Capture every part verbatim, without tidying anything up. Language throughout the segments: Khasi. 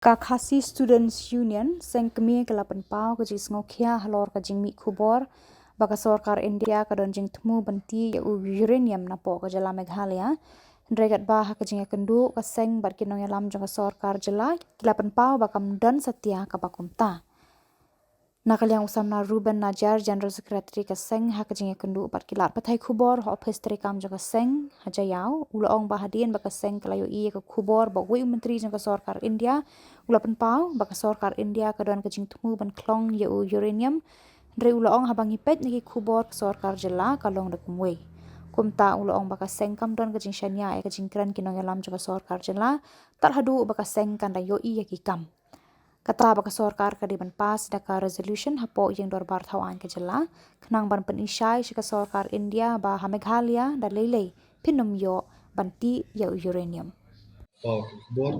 Ka Khasi Students Union, seng kmie, ka la pynpaw ka jingsngewkhia halor ka jingmih khubor ba ka sorkar India ka don jingthmu ban tih ïa u uranium napoh ka jylla Meghalaya. Hynrei katba ha ka jingïakynduh, ka seng bad ki nongïalam jong ka sorkar jylla ki la pynpaw ba kam don satia kaba kumta. Na ka liang u samla Ruben Najar, General Secretary ka seng, ha ka jingïakynduh bad ki lad pathai khubor ha ophis treikam jong ka seng ha Jaïaw, u la ong ba hadien ba ka seng ka la ïohi ïa ka khubor ba uwei u myntri jong ka sorkar India u la pynpaw ba ka sorkar India ka don ka jingthmu ban khlong ïa u uranium. Hynrei u la ong haba ngi peit na ki khubor ka sorkar jylla ka long da kumwei. Kumta u la ong ba ka seng kam don ka jingshaniah ïa ka jingkren ki nongïalam jong ka sorkar jylla tad haduh ba ka seng kan da ïohi ïa ki kam. Kata ba ka sorkar ka dei ban pass da ka resolution hapoh ïing dorbar thaw aiñ ka jylla, khnang ban pyni shai sha ka sorkar India ba ha Meghalaya da lei lei phin ym ïoh ban tih ïa u uranium. Paw ki khubor,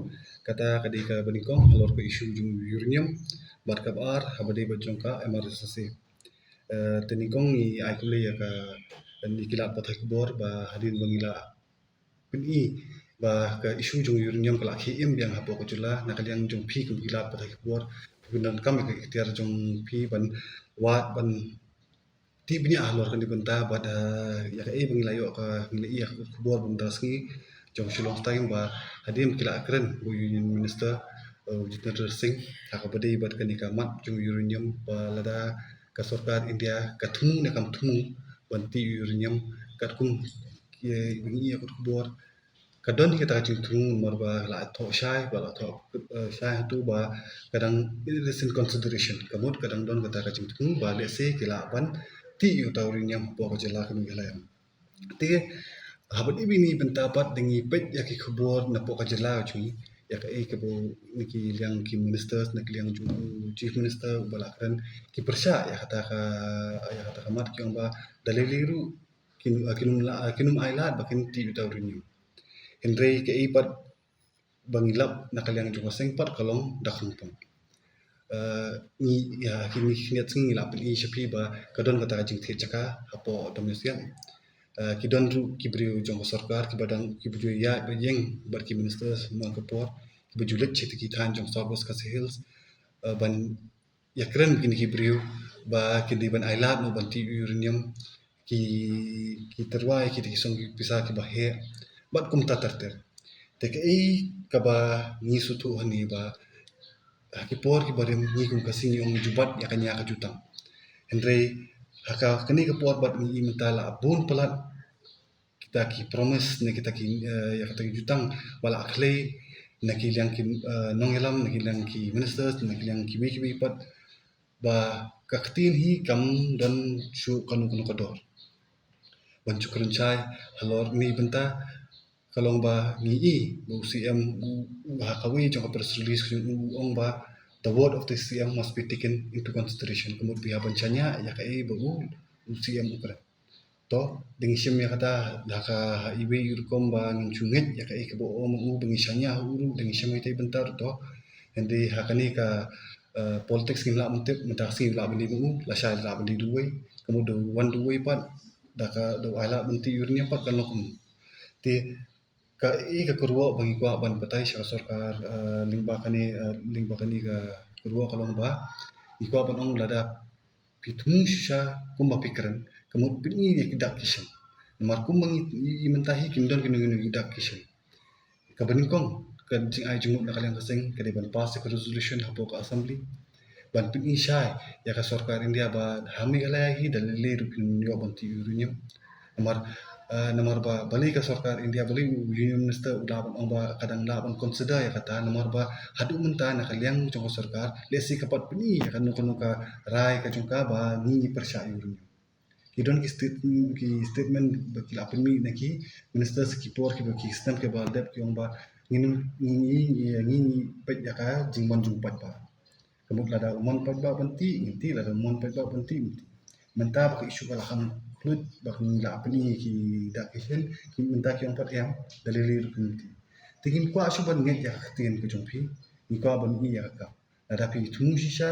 kata ka dei kaba nyngkong halor ka issue jong u uranium, bad kaba ar haba dei bad jong ka M R S S A. Eh, te nyngkong ngi ai khublei ïa ka, ngi ki lad pathai khubor ba hadien ba ngi la pyni ba ka issue jong u uranium ka la khie im biang hapoh ka jylla, na ka liang jong phi kum ki lad pathai khubor, phi pyndonkam ïa ka iktiar jong phi ban wad ban tih bniah halor kane ka bynta bad, eh, ïa kaei ba ngi la ïoh ka, ngi la ïoh ka khubor ba mynta ka sngi jong Shillong Times ba hadien ba ki la kren bad u Union Minister, eh, Jitendra Singh, ha kaba dei bad kane ka mat jong u uranium ba lada ka sorkar India ka thmu ne kam thmu ban tih u uranium katkum ki, ba ngi ïoh ka khubor, ka don hi kata ka jingthmu namar ba la thoh shai, ba la thoh, eh, shai hato ba ka dang, it is in consideration. Ka mut ka dang don kata ka jingthmu ba lehse ki lah ban tih ïa uta u uranium hapoh ka jylla ka Meghalaya. Te haba ïa kane ka bynta pat da ngi peit ïa ki khubor napoh ka jylla ka jong ngi, ïa kaei kaba na ki liang ki ministers, na ki liang jong u Chief Minister uba la kren, ki pyrshah ïa kata ka, ïa kata ka mat, ki ong ba da lei lei ruh kin, kin ym la, kin ym ailad ba kin tih uta u uranium. Hynrei kaei pat ba ngi lap na ka liang jong ka seng pat ka long da khongpong. Eh, ngi, ïa, kine ki khyndiat sngi ngi la pyni sha phi ba ka don kata ka jingthied jaka hapoh Domiasiang. Eh, ki don ruh ki briew jong ka sorkar kiba dang, kiba ju ïaid ba ïeng bad ki ministers man ka por, kiba ju leit sha ki thaiñ jong South West Khasi Hills, eh, ban ïakren kine ki briew ba ki dei ban ailad noh ban tih u uranium, ki, ki tyrwa ïa kita ki song ki pisa kiba heh bad kumta ter ter. Te kaei kaba ngi sngewthuh hangne ba ha ki por kiba rim ngi kum ka seng ngi ong ju bat ïa kane ka jutang. Hynrei ha ka, kane ka por bad ngi i mynta la bun palat kita ki promise ne kita ki, eh, ïa kita ki jutang ba la khlei na ki liang ki, eh, nongïalam, na ki liang ki ministers, na ki liang kiwei kiwei pat, ba ka ktien hi kam don shuh kano kano ka dor. Ban shu kren shai halor kane ka bynta ka long ba ngi i ba u C M u, u ha kawei jong ka press release ka jong u u ong ba the word of the C M must be taken into consideration. Ka mut ba ïa ban shaniah ïa kaei ba u, u C M u kren. To, da ngi shem ïa kata, da ka ha iwei i rukom ba ngin shu ngeit ïa kaei kaba u ong u, ba ngi shaniah ha u ruh, da ngi shem ïa kaei bynta ruh to. Hynrei ha kane ka, eh, politics ngim lah ban tip, mynta ka sngi lah ban dei ma u, lashai lah ban dei da uwei, ka mut da u wan da uwei pat, da ka, da u ailad ban tih u uranium pat kan long kumno. Te kaei ka kyrwoh ba ngi kwah ban batai sha ka sorkar, eh, lyngba kane, eh, lyngba kane ka kyrwoh ka long ba ngi kwah ban ong lada phi thmu shisha kumba phi kren, ka mut pyni ïa ki dak ki shin. Namar kumba ngi i mynta hi kim don kino kino ki dak ki shin. Kaba nyngkong, ka jingai jingmut na ka liang ka seng ka dei ban pass ïa ka resolution hapoh ka assembly ban pyni shai ïa ka sorkar India ba ha Meghalaya hi da lei lei ruh phin ïoh ban tih uranium. Namar, eh, namar ba balei ka sorkar India, balei u Union Minister u lah ban ong ba ka dang lah ban consider ïa kata, namar ba haduh mynta na ka liang jong ka sorkar lehse ka pat pyni ïa kano kano ka rai ka jong ka ba ngi ngi pyrshah ïa uranium. Ki don ki state, ki statement ba ki la pynmih na ki minister sa ki por kiba ki snem kiba la dep ki ong ba ngi ngi ngi ngi peit ïa ka jingmon jong u paidbah. Ka mut lada u mon paidbah ban tih ngin tih, lada u mon paidbah ban tih ngin tih. Mynta ba ka issue ka la kham khluit ba ngi la pyni ki dak ki shin, ki mynta ki ong pat em da lei lei ruh ngin tih. Te ngin kwah shuh ban ngeit ïa ka ktien ka jong phi, ngin kwah ban i ïa ka. Lada phi thmu shisha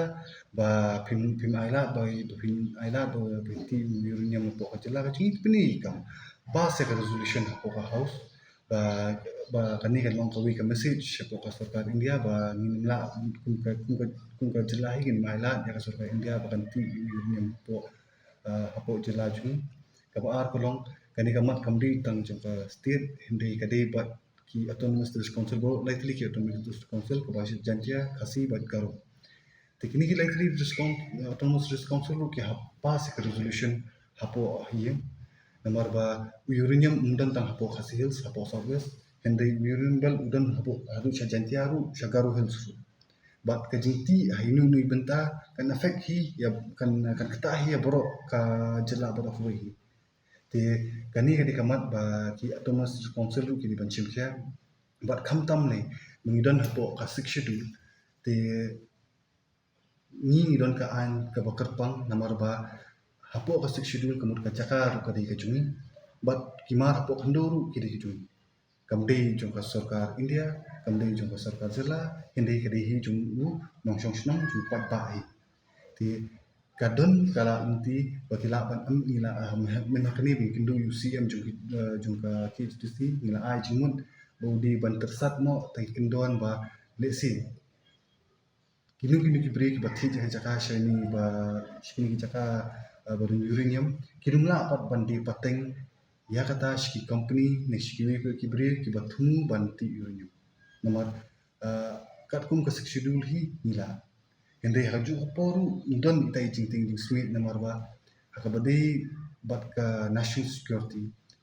ba phim, phim ailad ba, ba phim ailad ba phin tih uranium hapoh ka jylla ka jong ngi, pyni kam, pass ïa ka resolution hapoh ka House ba, ba kane kan long kawei ka message shapoh ka sorkar India ba ngin ym lah, kum ka, kum ka, kum ka jylla hi ngin ym lah ïa ka sorkar India ba kan tih ïa u uranium hapoh, ah, hapoh jylla jong ngi. Kaba ar ka long, kane ka mat kam dei tang jong ka state, hynrei ka dei bad ki autonomous district council, baroh lai tylli ki autonomous district council, kaba Jaintia, Khasi bad Garo. Te kine ki lai tylli district coun-, autonomous district council ruh ki hap pass ïa ka resolution hapoh ha ïing. Namar ba u uranium um don tang hapoh Khasi Hills, hapoh South West, hynrei u uranium belt u don hapoh, haduh sha Jaintia ruh, sha Garo Hills ruh. Bad ka jingtih ha ino ino i bynta kan affect hi ïa, kan, kan ktah hi ïa baroh ka jylla baroh kawei hi. Te kane ka dei ka mat ba ki autonomous council ruh ki dei ban shim khia. Bad khamtam lei, ba ngi don hapoh ka Sixth Schedule, te ngi ngi don ka aiñ kaba kyrpang, namar ba hapoh ka Sixth Schedule ka mut ka jaka ruh ka dei ka jong ngi, bad ki mar hapoh khyndew ruh ki dei ka jong ngi. Kam dei jong ka sorkar India, kam dei jong ka sorkar jylla, hynrei ka dei hi jong u nongshong shnong, jong u paidbah hi. Te ka don ka la lynti ba ki lah ban, em, ngi la, ah, mynta kane ba ngi kynduh ïa u C M jong ki, eh, jong ka K H A D C, ngi la ai jingmut ba u dei ban tyrsad noh, tang ki kyndon ba lehse kino kino ki briew kiba thied jaka sha kine ba, sha kine ki jaka, eh, ba don uranium, kim lah pat ban die pateng ïa kata sha ki company ne sha kiwei pat ki briew kiba thmu ban tih uranium. Namar, eh, katkum ka Sixth Schedule hi ngi lah. Hynrei ha kajuh ka por ruh ngi don ita i jingtieng jingsmit, namar ba ha kaba dei bad ka national security,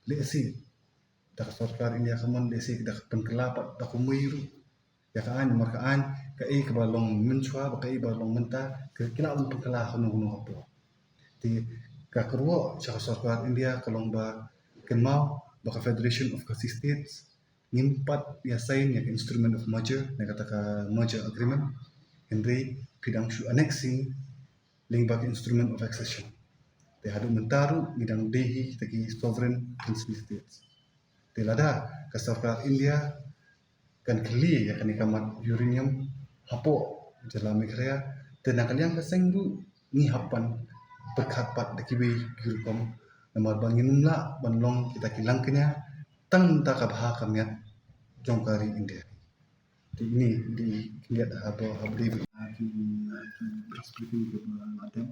lehse da ka sorkar India ka mon, lehse da ka pynkylla pat da kumwei ruh ïa ka aiñ, namar ka aiñ kaei kaba long mynshuwa bad kaei ba long mynta, ka, ki lah ban pynkylla ha kano kano ka por. Te ka kyrwoh sha ka sorkar India ka long ba kynmaw ba ka Federation of Khasi States ngim pat ïa sign ïa ka Instrument of Merger ne kata ka Merger Agreement, hynrei phi dang shu annexing lyngba ka Instrument of Accession. Te haduh mynta ruh ngi dang dei hi kita ki sovereign princely states. Te lada ka sorkar India kan kylli ïa kane ka mat uranium hapoh jylla Meghalaya, te na ka liang ka seng ruh ngi hap ban pyrkhat pat da kiwei ki rukom, namar ba ngin ym lah ban long kita ki langkñia tang da ka bha ka miat jong ka ri India. Te ine i dei i khyndiat haba, haba dei ba ki, ki press briefing kiba la dep.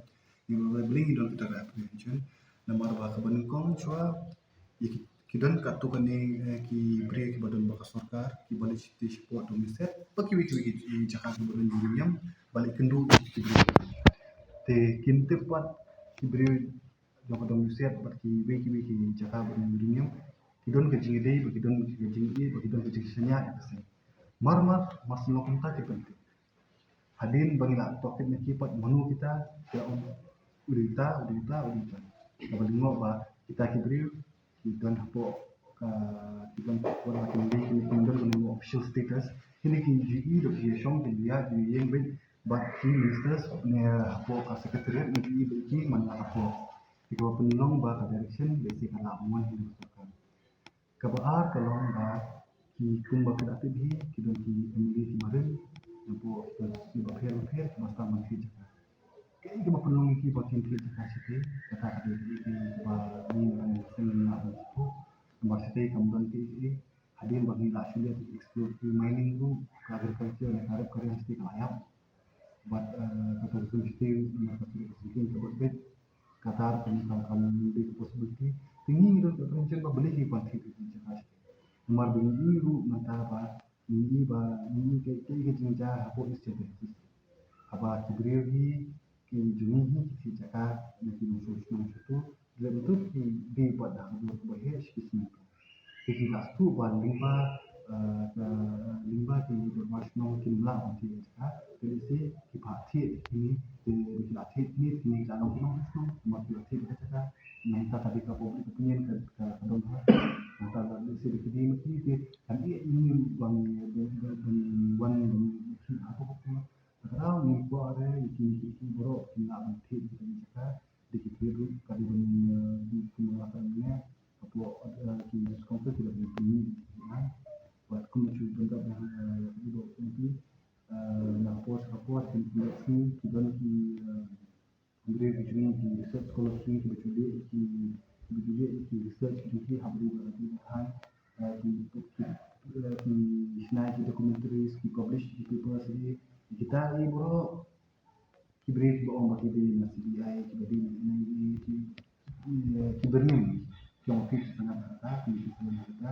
Ngi ba balei ngi don kita ka apprehension, namar ba kaba nyngkong shuwa ïa ki, ki don katto katne, eh, ki briew kiba don bad ka sorkar kiba leit shatei shapoh Domiset bad kiwei kiwei ki jaka kiba don uranium, ba leit kynduh ïa ki briew. Te kim tip pat ki briew jong ka Domiset bad kiwei kiwei ki jaka ba don uranium, ki don ka jingïadei bad ki don ka jingïadei bad ki don ka jingshaniah ïa ka seng. Mar mar, mar shu long kumta ki pyntip. Hadien ba ngi la tohkit na ki pat mano kita, ki la ong u dei uta, u dei uta, u dei uta. Kaba lyngngoh ba kita ki briew ki don hapoh ka, ki don hapoh ka, ki don, ki don official status. Kine ki ju i da ki shong, ki ju ïaid, ki ju ïeng beit bad ki ministers ne hapoh ka secretariat, ne ki i beit ki man la hapoh. Te kaba pynlong ba ka direction lehse ka lah ban wan hi na ka sorkar. Kaba ar ka long ba ki, kumba phi la tip hi, ki don ki M L A kiba rim, napoh ki, kiba pher bapher kiba sdang ban thied jaka. Kaei kaba pynlong ïa ki ba kin thied jaka shatei? Kata ka dei kaei kaba ngi, ngi seng ngi lah ban sngewthuh. Namar shatei kam don kaei kaei. Hadien ba ngi la shu leit explore ki mining ruh, ka agriculture ne ka rep ka riang shatei ka la ïap. Bad, eh, kata ka sum shatei, namar ka sum shatei ka bad bad. Kata ruh kan, kan, kan dei ka possibility. Te ngi ngi don ka apprehension ba balei ki ban thied ïa ki jaka shatei. Namar ba ngi i ruh mynta ba ngi i ba ngi i ka, ka, ka jingjia hapoh East Jaintia Hills. Haba ki briew hi ki jong ngi hi ki thied jaka na ki nongshong shnong shuh, lehse ki dei pat da ka dur kaba heh sha ki shnong. Te ki la sngewthuh ba lyngba, eh, ka, lyngba ki dorbar shnong kim lah ban thied jaka. Te lehse ki phah thied kine, te ki la thied kine, kine ki la long ki nongshong shnong, namar ki la thied ka jaka. Nangta ka dei ka public opinion ka, ka, ka don ha. Nangta lehse da ki dei ma ki te kan ïeh ïa ngi ban, ban, ban, ban wan ban thied hapoh hapoh. Te ka daw ngi kwah re ïa ki, ïa ki baroh kin lah ban thied ïa ki jaka. Dei ki thied ruh ka dei ban, eh, ki, ki mala ka ne hapoh, eh, ki council ki dei ban pynmih ïa ki ai. Bad kumba shu pyndap ïa, eh, ïa ki baroh ki, eh, na ka por sha ka por kin pyndap sngi ki don ki, eh, briew ki jong ngi ki research scholars ki jong ngi kiba ju leh ïa ki, kiba ju leh ïa ki research ki jong ki ha ba dei ba la dei ba thaiñ. ki, ki, ki shna ki documentaries, ki publish ki papers, ki kita i bro ki briew ba ong ba ki dei na C B I, ki ba dei na N I A, ki, ki briew ki ong ki sa nga ta, ki ki sa nga ta.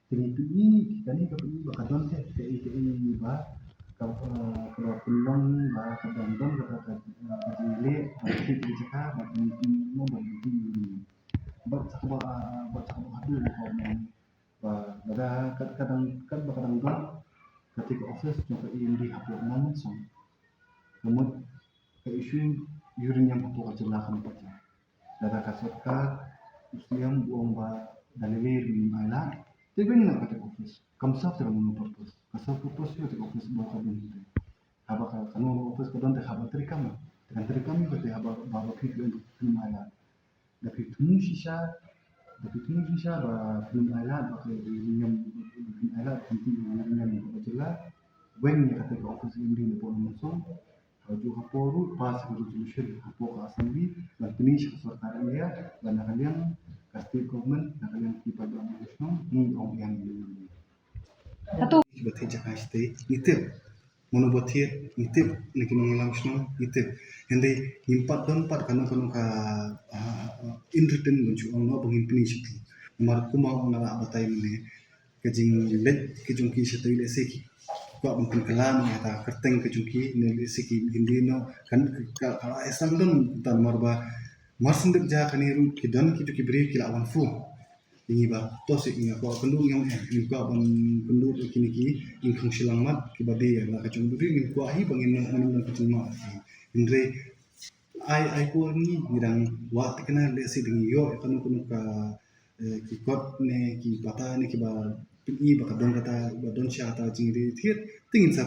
Te ngi pyni, kane ka pyni ba ka don te, te i, te i ba ka, eh, ka ba pynlong ba ka don, don ka, ka, ka, ka jingleh ba ki, ki jaka ba ki, ki, no ba ki, ki, ba sa ka ba, ba sa ka ba hadu ba ka ba, ba, ba da ka, ka dang, ka ba ka dang don ka te ka office jong ka E M D hapoh Nongmynsong. Ka mut ka issue uranium hapoh ka jylla kan pat. Lada ka sorkar u Siem u ong ba da lei lei ruh ngim ailad, te beiñ na kata ka office. Kam serve te ka mano purpose. Ka serve purpose ïa kata ka office ba ka bun te. Haba ka, kano ka office ka don te haba treikam. Te kan treikam ïa kata haba, ba, ba phi, phi ngim ailad. Da phi thmu shisha, da phi thmu shisha ba phi ngim ailad, ba ka uranium, phi ngim ailad, phi ngim ailad, phi ngim ailad, ba ka jylla. Beiñ ïa kata ka office E M D napoh Nongmynsong. Hajuh hapoh ruh pass ka resolution hapoh ka assembly ban pyni sha ka sorkar India, ban na ka liang ka state government, na ka liang ki paidbah nongshong, ngi ong ïa ngi. Hato ba thied jaka state ngi tip, mano ba thied ngi tip, na ki nongïalam shnong ngi tip. Hynrei ngim pat don pat kano kano ka, ah, in written ban shu ong noh ba ngin pyni sha ki. Namar kumba nga la batai mynne, ka jingleit ka jong ki shatei lehse ki kwah ban pynkylla noh ïa ka kyrteng ka jong ki ne lehse ki hynrei noh kan ka, ka, ka la ïasam don kumta namar ba mar shen dep jia kane ruh ki don kito ki briew ki la wan phone ïa ngi ba to seh ngi kwah kynduh ngi ong eh ngi kwah ban kynduh ïa kine ki ïing khong shilliang mat ki ba dei ïa la ka jong ba dei ngi kwah hi ba ngin ong ngin ong ka jingma hynrei ai ai por ngi ngi dang wad te kane lehse dang ïoh ïa kano kano ka, eh, ki kot ne ki pata ne ki ba pyni ba ka don kata ba don sha kata jingri thied te ngin sa